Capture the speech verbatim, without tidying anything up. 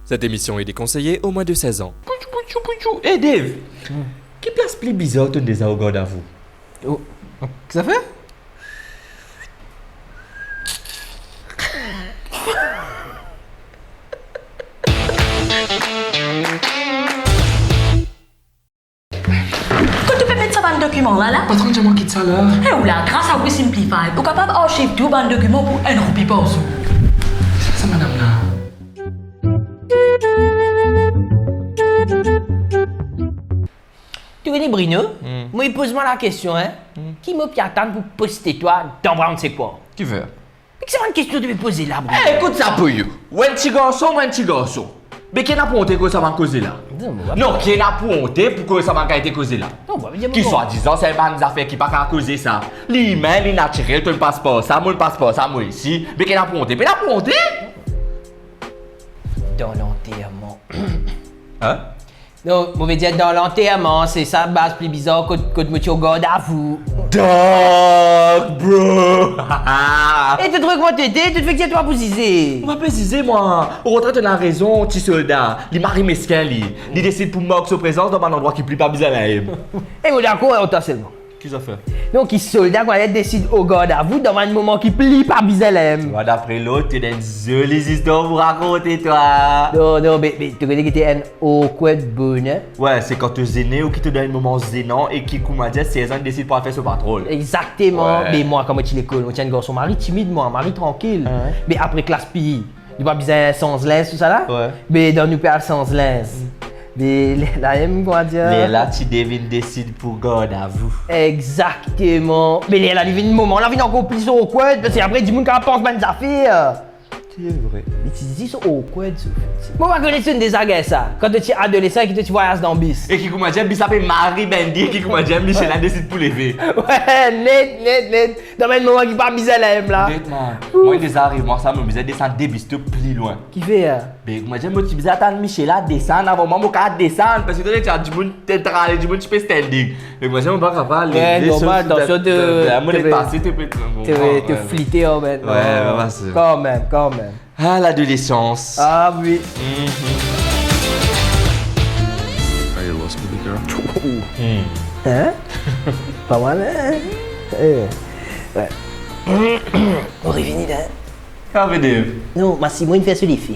Cette émission est déconseillée aux moins de seize ans. Poutchou, poutchou, poutchou. Eh, Dave, ki plas pli bizar to'nn deza o gardavou? Oh, ki zafer? Kot to pe met sa bann dokiman la, la? Patron, dir mwa kit sa la. E ou la, gras a WeSimplify, ou kapav archive tou bann dokiman pou enn roupi par zour. Sa, sa madam la. To kone Bruno, hmm, mo, li poz mwa lakestion, hein. Hmm. Ki mo pe atann pou poste twa dan Brown Sekwar? Ki fer? Me ki sa bann kestion to pe poze la, Bruno? Eh, ekout sa pou you. Ou enn ti garson, mo enn ti garson. Be ki ena pou onte koz sa bann koze la? Non, mo pa... Non, ki ena pou onte pou koz sa bann kalite koze la? Non, mo pa dir... Ki swadizan se bann zafer ki pa kapav koze sa. Li imin, li natirel, to'nn pas par sa, mo'nn pas par sa, mo osi. Be ki ena pou onte, pena pou onte. Dan lanterman. Hein? Non, mo ve dir dan lanterman, se sa baz pli bizar kot, kot mo ti o gardavou. Dark, bro! E to trouv kouma to ete, to fek dir twa pou zize. Mo pa pe zize, mwa. Okontre, to'nn rezon, ti solda. Li mari meskin, li. Li desid pou mark so prezans dan bann landrwa ki pli pa bizin lame. E mo dakor ar twa selman. Ki zafer? Donk, ki solda kouma li desid o gardavou dan bann moman ki pli pa bizin lame. Twa, dapre lot, to ena enn zoli zistor pou rakonte, twa. Non, non, be, be, to kone ki te enn awkward boner. Wi, se kan to zene ou ki to dan enn moman zenan e ki, kouma dir, serzan desid pou al fer so patrol. Exakteman. Wi. Me mwa, kan mo ti lekol, mo ti enn garson mari timid, mwa, mari trankil. Hein? Me apre klas P E, nou pa bizin sanz linz, tousala. Wi. Me dan nou pe al sanz linz. Mm. Me lerla mem, kouma dir, lerla ti devinn desid pou gardavou. Exakteman. Me lerla li vinn, moman la vinn ankor pli awkward, parski apre dimoun kapav pans bann zafer. Se vre. Li ti zis awkward, soufet. Mo pa kone si to'nn deza gagn sa. Kan to ti adolesan e ki to ti vwayaz dan bis. E ki, kouma dir, bis la pe mari bende, ki, kouma dir, Michel la desid pou leve. Wi, net, net, net. Dan bann moman ki pa bizin lame la. Net, man. Ouf. Mwa, deza ariv mwa sa, mo bizin desann de bis to pli lwin. Kifer? Be, kouma dir, mo ti bizin atann Michel la desann avan mwa mo kapav desann, parski to kone ti ena dimoun, ti ena dimoun ti pe standing. Be, kouma dir, mo pa kapav leve, wi, normal, so, tansion, to, to, to, mo to pe, pase, to pe, to, to flite, an, mem. Wi, non, wi, pase. Kanmem, kanmem. Ah, ladolesans. Ah wi. Mhm. Are you lost, baby girl? Hmm. Hein? Pa mal, hein? Eh. Wi. Mo revini la. Ka vini? Non, mo sis mo inn fer so lefe.